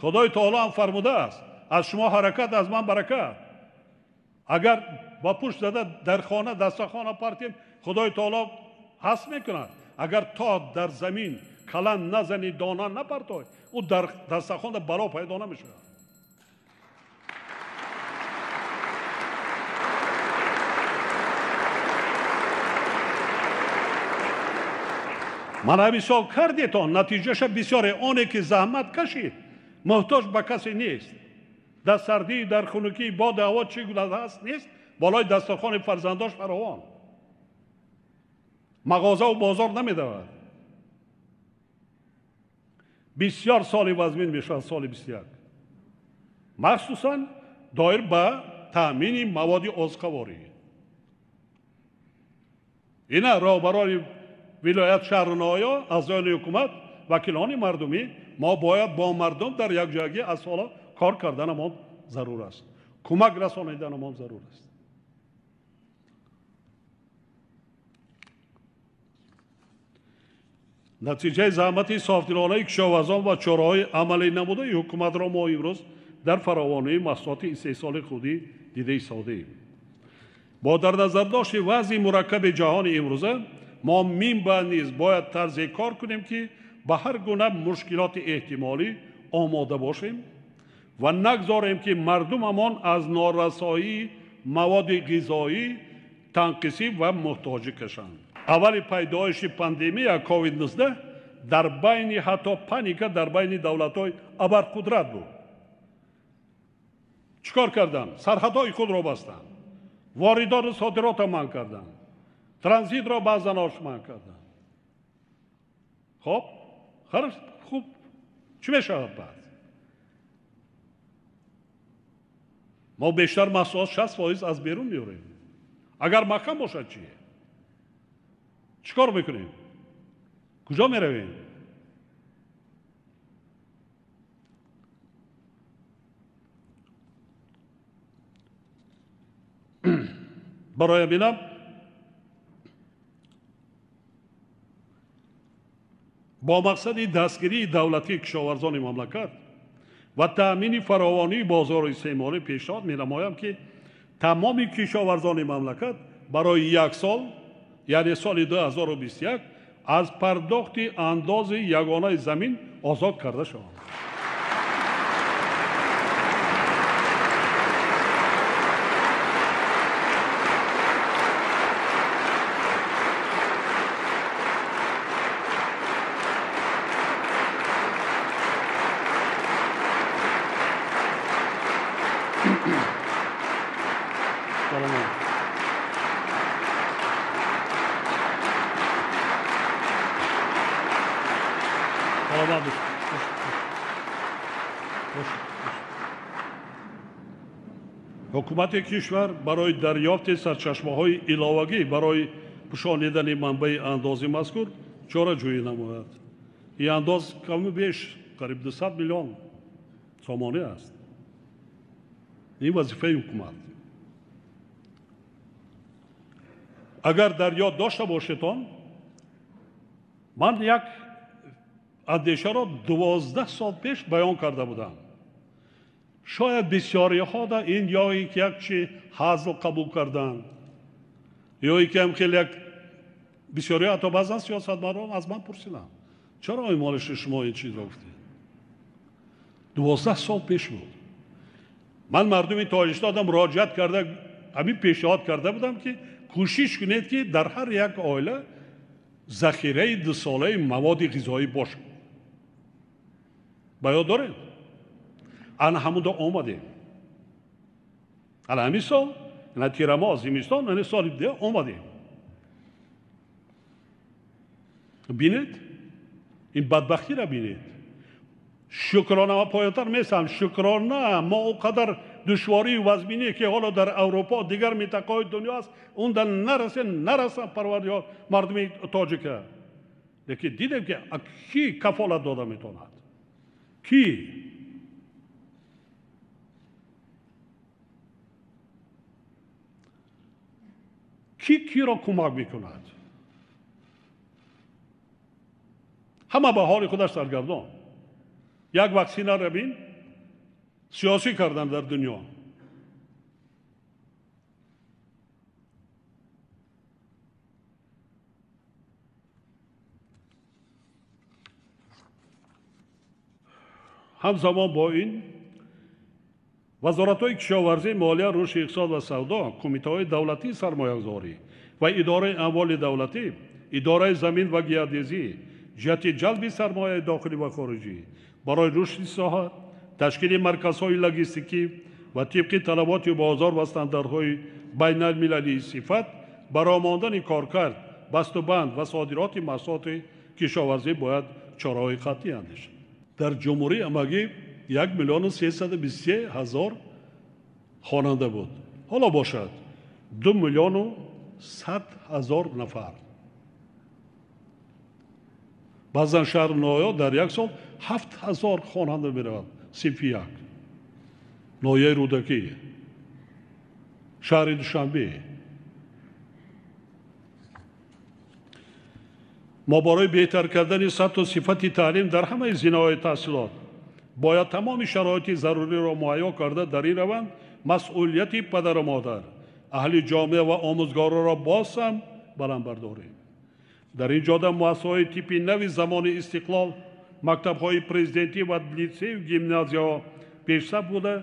Худои таоло ҳам фармудааст, аз шумо ҳаракат, аз ман баракат. Агар ба пушт зада дар хона дастархона партем, Худои таоло ҳаст мекунад. Агар то дар замин калан назани, дона напартой, ӯ дар дастархона бало пайдо намешавад. Ман ҳамин сол кардетон, натиҷаша бисёре. Оне ки заҳмат кашид, муҳтоҷ ба касе нест. Дар сардӣ, дар хунукӣ, боду ҳаво чӣ гуна ҳаст нест, болои дастархони фарзандош фаровон. Мағозаву бозор намедавад. Бисёр соли вазмин мешавад соли 21. Махсусан доир ба таъмини маводи озуқаворӣ. Ина роҳбарони вилоят, шаҳру ноҳия, аъзоёни ҳукумат, вакилони мардумӣ, мо бояд бо мардум дар якҷоягӣ аз ҳоло кор карданамон зарур аст, кӯмак расониданамон зарур аст. Натиҷаи заҳмати софдилонаи кишоварзон ва чораҳои амалӣ намудаи ҳукуматро мо имрӯз дар фаровонии маҳсулоти истеҳсоли худӣ дида истодаем. Бо дар назардошти вазъи мураккаби ҷаҳони имрӯза мо минбаъд низ бояд тарзе кор кунем, ки ба ҳар гуна мушкилоти эҳтимолӣ омода бошем ва нагзорем, ки мардумамон аз норасоии маводи ғизоӣ танқисӣ ва муҳтоҷӣ кашанд. Аввали пайдоиши пандемия COVID-19 дар байни ҳатто паника дар байни давлатҳои абарқудрат буд. Чӣ кор карданд? Сарҳадҳои худро бастанд, воридоту содиротро манъ карданд, транзитро баъзан ош манъ карданд. Хоб, хуб, чӣ мешавад баъд? Мо бештар маҳсулот 60% аз берун меорем. Агар маҳкам бошад чӣ? Чӣ кор мекунем? Куҷо меравем? Барои бинам бо мақсади дастгирии давлатии кишоварзони мамлакат ва таъмини фаровонии бозори истеъмолӣ пешниҳод менамоям, ки тамоми кишоварзони мамлакат барои як сол, яъне соли 2021, аз пардохти андози ягонаи замин озод карда шаванд. Ҳукумати кишвар барои дарёфти сарчашмаҳои иловагӣ барои пӯшонидани манбаи андози мазкур чораҷӯӣ намояд. Ин андоз каму беш қариб 200 миллион сомонӣ аст. Ин вазифаи ҳукумат. Агар дар ёд дошта бошедон, ман як андешаро 12 сол пеш баён карда будам. Шояд бисёриҳо да ин ё ин ки як чи ҳазл қабул карданд, ё ин ки ҳам хеле як бисёриҳо, ҳатто баъзан сиёсатмадорон аз ман пурсиданд, чаро имолиши шумо ин чизро гуфтед? 12 сол пеш буд. Ман мардуми Тоҷикистонам муроҷиат карда, ҳамин пешниҳод карда будам, ки кӯшиш кунед, ки дар ҳар як оила захираи дусолаи маводи ғизоӣ бошад. Ба ёд доред? Ана ҳамунда омадем. Ана ҳамин сол, ана тирамоҳ, зимистон, ана соли дига омадем. Бинед, ин бадбахтиро бинед. Шукрона ва поёнтар месам, шукрона мо он қадар душворию вазминие, ки ҳоло дар Аврупо, дигар минтақаҳои дунё аст, унда нарасем, нарасам парвардигор мардуми тоҷика. Лекин дидем, ки кӣ кафолат дода метавонад? Кӣ? Кӣ киро кӯмак мекунад? Ҳама ба ҳоли худаш саргардон. Як ваксинаро бин, Сиёсӣ карданд дар дунё. Ҳамзамон бо ин вазоратҳои кишоварзӣ, молия, рушди иқтисод ва савдо, кумитаҳои давлатии сармоягузорӣ ва идораи амволи давлатӣ, идораи замин ва геодезӣ ҷиҳати ҷалби сармояи дохилӣ ва хориҷӣ барои рушди соҳа, ташкили марказҳои логистикӣ ва тибқи талаботи бозор ва стандартҳои байналмилалии сифат баромондани коркард, бастубанд ва содироти маҳсулоти кишоварзӣ бояд чораҳои қатъӣ андешид. Дар ҷумҳурӣ ҳамагӣ 1 323 000 хонанда буд. Ҳоло бошад 2 100 000 нафар. Баъзан шаҳру ноҳияҳо дар як сол 7000 хонанда меравад. Синфи як. Ноҳияи Рӯдакӣ, шаҳри Душанбе. Мо барои беҳтар кардани сатҳу сифати таълим дар ҳамаи зинаҳои таҳсилот бояд тамоми шароити заруриро муҳайё карда дар ин раванд масъулияти падару модар, аҳли ҷомеа ва омӯзгоронро боз ҳам баланд бардорем. Дар ин ҷода муассисаҳои типи нави замони истиқлол, мактабҳои президентӣ ва литсею гимназияҳо пешсаф буда,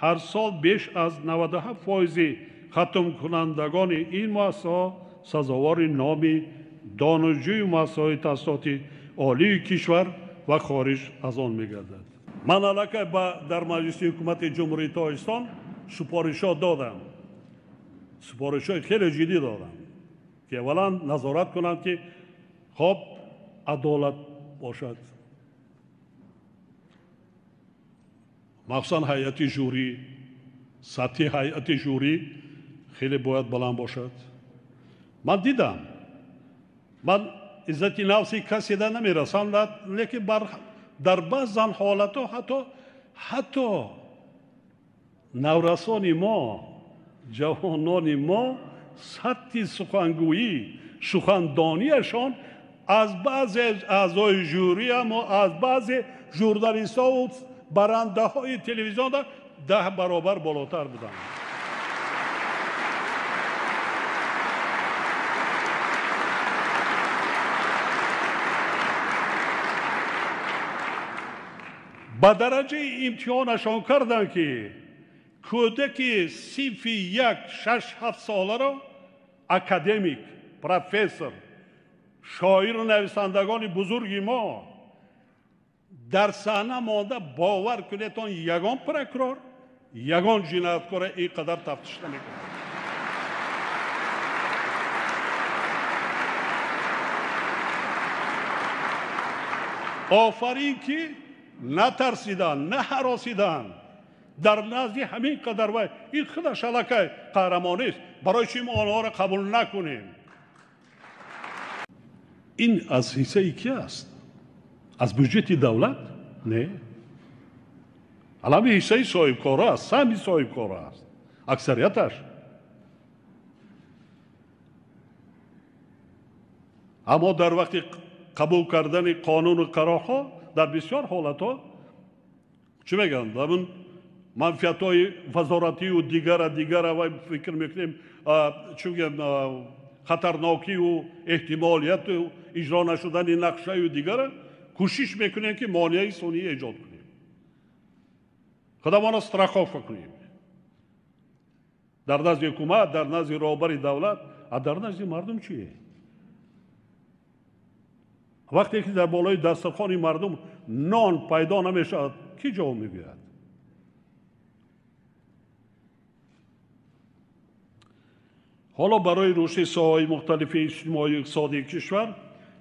ҳар сол беш аз 97% хатмкунандагони ин муассисаҳо сазовори номи донишҷӯи муассисаҳои таҳсилоти олии кишвар ва хориҷ аз он мегардад. Ман аллакай дар маҷлиси ҳукумати Ҷумҳурии Тоҷикистон супоришҳо додам. Супоришҳои хеле ҷиддӣ додам, ки аввалан назорат кунанд, ки хоб адолат бошад. Махсусан ҳайати жюри, сатҳи ҳайати жюри хеле бояд баланд бошад. Ман дидам, ман иззати нафси каседа намерасам, лекин дар баъзан ҳолатҳо ҳатто наврасони мо, ҷавонони мо сатҳи сухангӯӣ, сухандониашон аз баъзе аъзои жюриам ва аз баъзе журналистҳо барандаҳои телевизионда 10 баробар болотар буданд. Ба дараҷаи имтиҳонашон карданд, ки кӯдаки синфи 1, 6, 7 соларо академик, профессор, шоиру нависандагони бузурги мо дар саҳна монда, бовар кунед, он ягон прокурор, ягон ҷинояткора ин қадар тафтиш намекунад. Офарин, ки натарсиданд, наҳаросиданд. Дар назди ҳамин қадар вай ин худаш аллакай қаҳрамонист. Барои чӣ мо онҳоро қабул накунем? Ин аз ҳиссаи ки аст? Аз бюҷети давлат? Не. Алами ҳиссаи соҳибкора аст, саҳми соҳибкора аст, аксарияташ. Аммо дар вақти қабул кардани қонуну қарорҳо дар бисёр ҳолатҳо чӣ мегӯянд? Ҳамун манфиатҳои вазоратию дигара вай фикр мекунем, чӣ мегӯям, хатарнокию эҳтимолияту иҷро нашудани нақшаю дигара кӯшиш мекунем, ки монеаи сунъӣ эҷод кунем, худамонро страховка кунем дар назди ҳукумат, дар назди роҳбари давлат. А дар назди мардум чӣ? Вақте ки дар болои дастархони мардум нон пайдо намешавад, кӣ ҷавоб мегӯяд? Ҳоло барои рушди соҳаҳои мухталифи иҷтимоию иқтисодии кишвар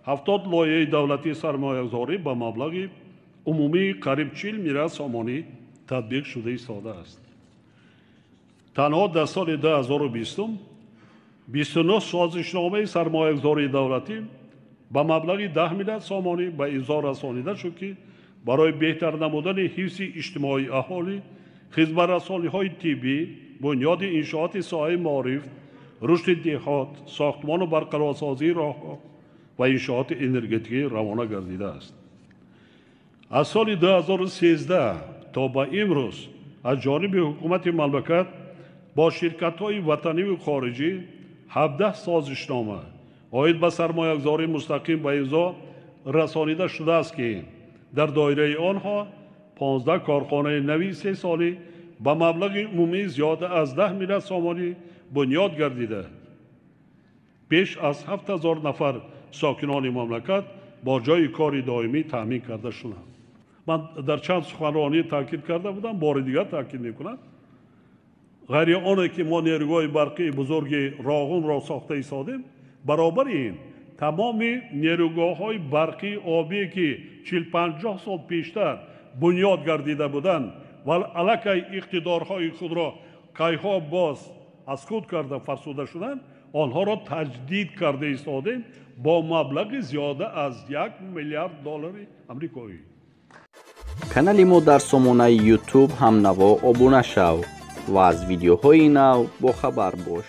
70 лоиҳаи давлатии сармоягузорӣ ба маблағи умумии қариб 40 миллиард сомонӣ татбиқ шуда истодааст. Танҳо дар соли 2020 29 созишномаи сармоягузории давлатӣ ба маблағи 10 миллиард сомонӣ ба имзо расонида шуд, ки барои беҳтар намудани ҳифзи иҷтимоии аҳолӣ, хизматрасониҳои тиббӣ, бунёди иншооти соҳаи маориф, рушди деҳот, сохтмону барқарорсозии роҳҳо ва иншооти энергетикӣ равона гардидааст. Аз соли 2013 то ба имрӯз аз ҷониби ҳукумати мамлакат бо ширкатҳои ватаниву хориҷӣ 17 созишнома оид ба сармоягузории мустақим ба имзо расонида шудааст, ки дар доираи онҳо 15 корхонаи нави сесолӣ ба маблағи умумии зиёда аз 10 миллиард сомонӣ бунёд гардида, беш аз 7000 нафар сокинони мамлакат бо ҷойи кори доимӣ таъмин карда шуданд. Ман дар чанд суханронӣ таъкид карда будам, бори дигар таъкид мекунам. Ғайри оне ки мо нерӯгоҳи барқии бузурги Роғунро сохта истодем, баробари ин тамоми нерӯгоҳҳои барқии обие, ки 40-50 сол пештар бунёд гардида буданд ва аллакай иқтидорҳои худро кайҳо боз аз худ карда фарсуда шуданд, онҳоро таҷдид карда истодем бо маблағи зиёда аз 1 миллиард доллари амрикоӣ. Канали мо дар сомонаи YouTube «Ҳамнаво» обуна шав ва аз видеоҳои нав бохабар бош.